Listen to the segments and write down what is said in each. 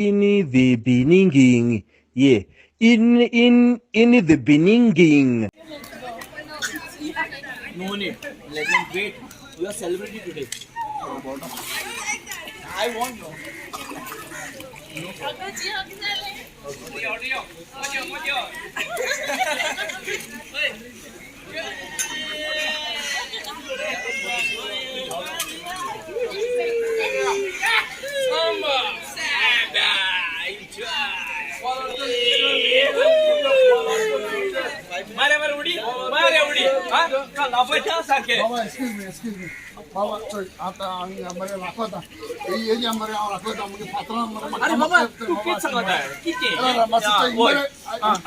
In the beginning, yeah, in the beginning. No need. Let him wait. We are celebrating today. I want no. मारे मारे उडी मारे उडी हा लाफाच्या सारखे. बाबा, एक्सक्यूज मी, एक्सक्यूज मी बाबा. चोय, आता आमी मरे राखता ही एरिया मरे हांव राखता मागीर फातरां मरे. अरे बाबा, तू कित सांगता कितें? मरे,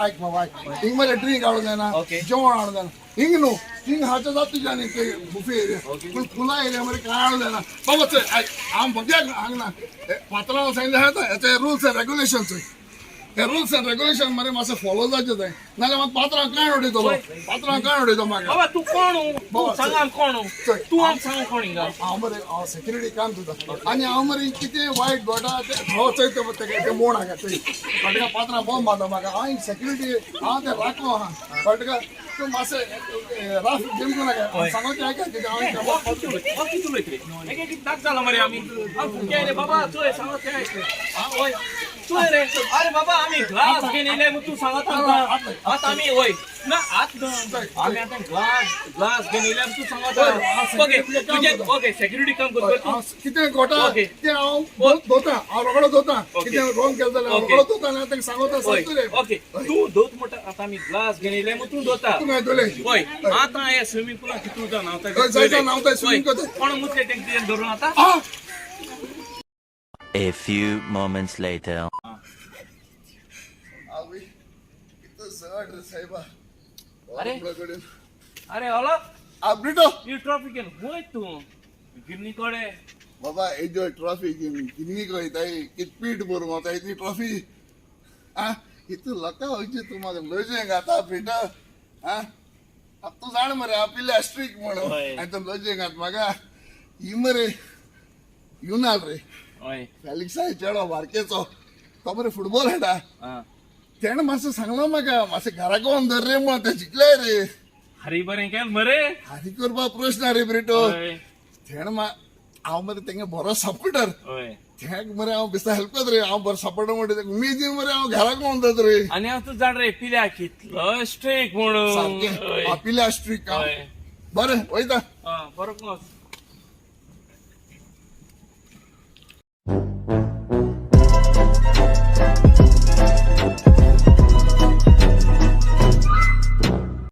ऐक बाबा, ऐक. हिंग मरे ड्रिंक हाडूं जायना, जेवण हाडूं जायना हिंग. न्हू, हिंग हाचे जाता तुज्या न्ही ते बुफे एरिया, पूण खुला एरिया मरे कांय हाडूं जायना बाबा. चोय, आयक, हांव भग्याक हांग ना. फातरां सांगलें आहा. हेचे रुल्स एंड रेगुलेशन चोय. हे रुल्स एंड रेगुलेशन मरे मातशें फॉलो जावचें जाय, नाल्यार मात पात्रां कांय उडयतलो, पात्रां कांय उडयतो मागीर. बाबा, तू कोण? तू सांग आम कोण तू. आम सांग कोण हिंगा. हांव मरे, हांव सेक्युरिटी काम करता आनी हांव मरे कितें वायट घडटा तें हो चोय. तें मोड हांगा चोय, कळटा? पात्रां बॉम्ब मारता म्हाका. हांव सेक्युरिटी, हांव तें राखलो आहा, कळटा? तूं मातशें राफ गेम करूं नाका. सांगो तें आयका कितें हांव. कितें उलयतले? एक एक दाग जाला मरे. आमी फुके रे बाबा. चोय, सांगो तें आयक. हय, चोय रे. अरे बाबा, आमी ग्लास घेवन येयले मग तूं सांगत आमकां आतां आमी. वय ना, आतां आमी आतां ग्लास ग्लास घेवन येयले, तूं सांगत. ओके, तुजें ओके, सेक्युरिटी काम करता. कितें घोटा तें हांव धोता, हांव रोकडो धोता. कितें रॉंग केलें जाल्यार हांव रोकडो धोता आनी तांकां सांगता. ओके, तूं धोत म्हणटा. आतां आमी ग्लास घेवन येयले मग तूं धोता. तूं धोले. वय, आतां हे स्विमींग पुलान कितू जाण न्हांवता? जायता, न्हांवता, स्विमींग करता. कोण मुतले तेंका धरून आतां? A few moments later. जड रे साहेबा. अरे अरे, हॅलो. ब्रिटो. ही ट्रॉफी घेवन वय तूं गिरणी कडे. बाबा, एजो ट्रॉफी घेवन गिन्नी वयताय? कित पीठ भरून वता इतली ट्रॉफी? आ, हितू लोकां वयची. तूं म्हाका लजें घाता ब्रिटो. आ, तूं जाण मरे हांव पिल्या स्ट्रीक म्हणून आनी तूं लजें घात म्हाका. ही मरे युनाल रे, फेलिक्सा चेडो बारकेचो, तो मरे फुटबॉल खेळटा. तेणें मातशें सांगलां म्हाका, मातशें घरा कोण धर रे म्हणून. तें जिखले रे. हरी बरें केलें मरे. हारी करपा प्रश्न रे ब्रिटो. तेणें हांव मरे तेंगे बरो सपोर्टर. तेक मरे हांव बेश्टा हेल्प करता रे. हांव बरो सपोर्टर म्हणटा उमेदीन मरे हांव घराक म्हणतात रे. आनी हांव तूं जाण रे पिल्या कितलो स्ट्रीक म्हणून. सारकें, पिल्या स्ट्रीक. बरें, वयता. बरो.